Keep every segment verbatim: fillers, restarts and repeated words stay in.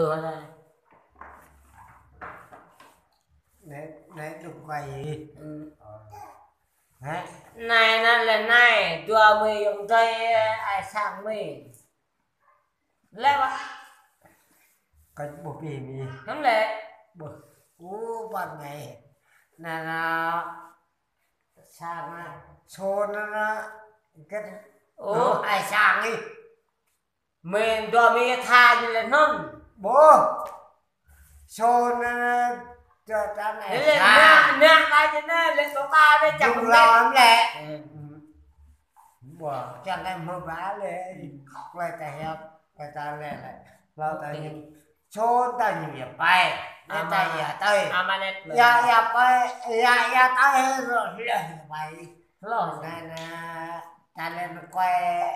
Anai. Anai, anai đŭk quay gì? Ừ. Hả? Anai, anai lĕ anai, dua mươi yŏng tơi, ai sang mi. Lĕ ƀă. Kơ ƀuh ƀing mi. Hăm lĕ. Ƀuh. Ơ, ƀă anai. Anai, anai. Sang, anai. Sô, anai, anai. Kơ. Ơ. Ơ, ai sang mi. Mĕn dua mi tha ñu lĕ anŭn. Ƀuh. Sô anai, tơ ta anai. Lĕ sa. Anai, anai, anai, anai, lĕ tơ ta anai čang lăm lĕ. Ơ. Ƀuh, čang anai mơ̆ ƀă lĕ. Khŏk lĕ ta hiăp, lĕ ta lĕ lĕ. Lŏ ta ñu. Sô ta ñu ia pai. Lĕ ta ia tơi. Ama lĕ. Ia, ia pai, ia, ia tơi rŏ lĕ ia pai. Lŏ. Anai, anai, ta lĕ anai quay.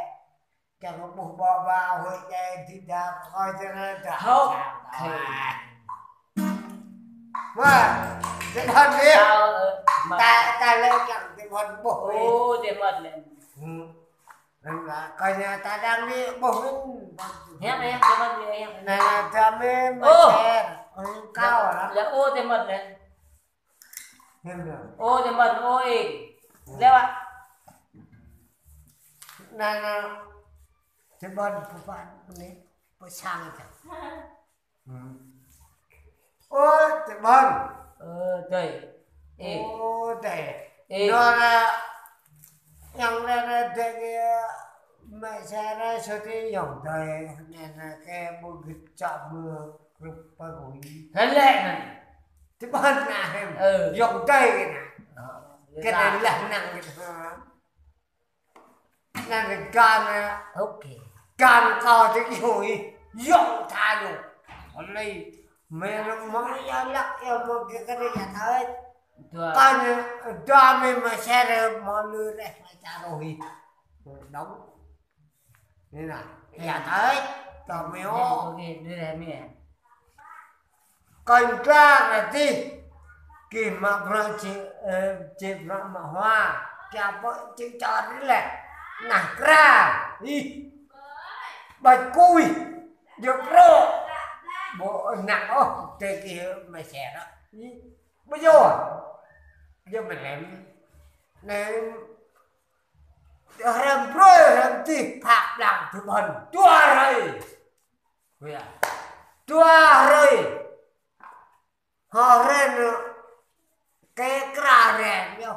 Čang ƀuh ƀă ƀă hơi čai di đa kơ čang đa. Hŏ. Wah, tơmăn đi. Tao, ơ, mă. Ta, ta lĕ čang tơmăn ƀuh. Ơ, tơmăn lĕ. Hmm. Anai, kơ ñu ta đang đi ƀuh min. Hiam, hiam, tơmăn lĕ, hiam. Anai, ta mĕn, ơ. Mă ser. Ơ, kâo lĕ. Lĕ, ơ, tơmăn lĕ. Hiam lĕ. Ơ, tơmăn, ơ, ih. Lĕ ƀă. Anai, anai. Tơmăn pơpă anai, pơsang čang. Hmm. Ơ, tơmăn. Ơ, dơi. Ê. Ơ, dơi. Ê. Anŭn lĕ, yang lĕ, lĕ, dơi kơ, mă ser lĕ, sô ti yŏng dơi, anai, anai, kơ ƀu git čă mơ̆, krup pơgui. Hơlĕ anai. Tơmăn anai hiam. Ơ. Yŏng dơi kơ anai. Ơ, kơ anai lĕ năng kơ anai. Anai lĕ găn, ơ. Ok. Găn kâo tơ yui, yŏng tha yui. Ơ lĕ, mĕn mơ̆ ia lăk ia mơ̆ kơ kơ ia thơi. Dua. Găn, dua mĕn mă ser mơ̆ lư reh mă čar roh hi. Đŏng. Anai anai, ia thơi, tơ mĕn ôh. Ok, lư reh mĕn. Kơnh kla ră tih, kih mă bruă či, ơ, či bruă mă hua, kơ pơ či čor lĕ, nah kra, ih, ƀač kui, djơ̆ bruă, ƀu năng ôh, tơ kih mă ser, ih, ƀu djơ̆, djơ̆ mă lem, nem, hrăm brơi, hrăm tih, phak blang, tơmăn, dua hrơi. Ơ ya. Dua hrơi. Hŏ hrơi anŭn kơ kra hrơi ñu.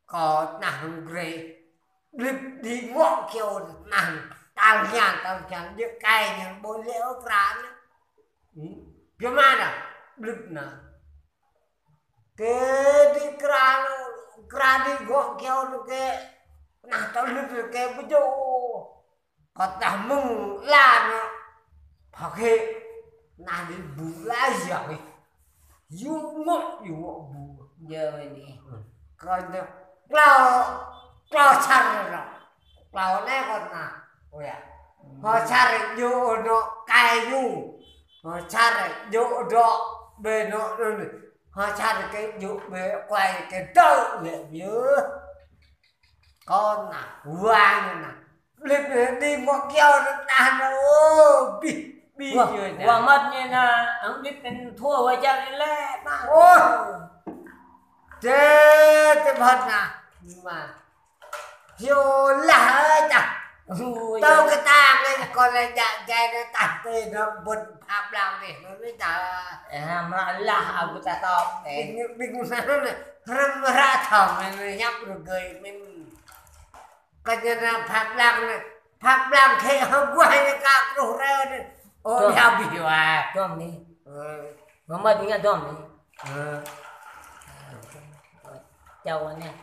Kơ nah hăng grê. Blip đi ngŏ kiêu nah. Tal hian, tal hian. Djơ̆ kai ñu ƀu lĕ ôh kra ñu. Hmm. Gimana? Blip anŭn. Kơ đi kra, kra đi ngŏ kiêu anŭn kơ nah tal lip kơ ƀu djơ̆. Kơ tah mơ̆ng la anŭn. Phak hĕ. Nah đi ƀu la ia hĕ. Yua ngŏ, yua ngŏ ƀu. Yua anai. Kơ anŭn. Klâo, klâo čar anŭn. Klâo anai kơ nah. Ơ ya. Hŏ čar yua anŭn kai ñu. Hŏ čar yua anŭn ƀe anŭn anŭn. Hŏ čar kơ yua ƀe quay kơ dŏ lĕ yua. Kơ nah, wai ñu nah. Blip anai đi ngŏ kiêu anŭn tah anŭn, ơ, ƀih, ƀih. Wah, ñu nah. Wah mơ̆t ñu nah, ang blip anŭn thua wai jang anai lĕ, mă. Ôh. Tơ, tơ mơ̆t nah. Mă. Hiu lah, ơi, tah. Ui, tơ ya. Kơ tang anai, kơ lĕ jak jai anai tah tơ anŭn ƀuh phak blang anai, anŭn anai tah. Ơ, mă lah, aku tak tahu, ơ. Ƀing, ƀing anŭn anai, hrăm ră thâo, mĕn, mĕn, ñăp rơgơi, mĕn. Kơ ñu anŭn phak blang anai, phak blang khĕ hơguah ñu kơ truh rơ anai. Ơ, dŏm. Ia ƀih wa. Dŏm anai. Ơ. Mơ̆ mơ̆ ƀing ñu dŏm anai. Ơ. Čao anai.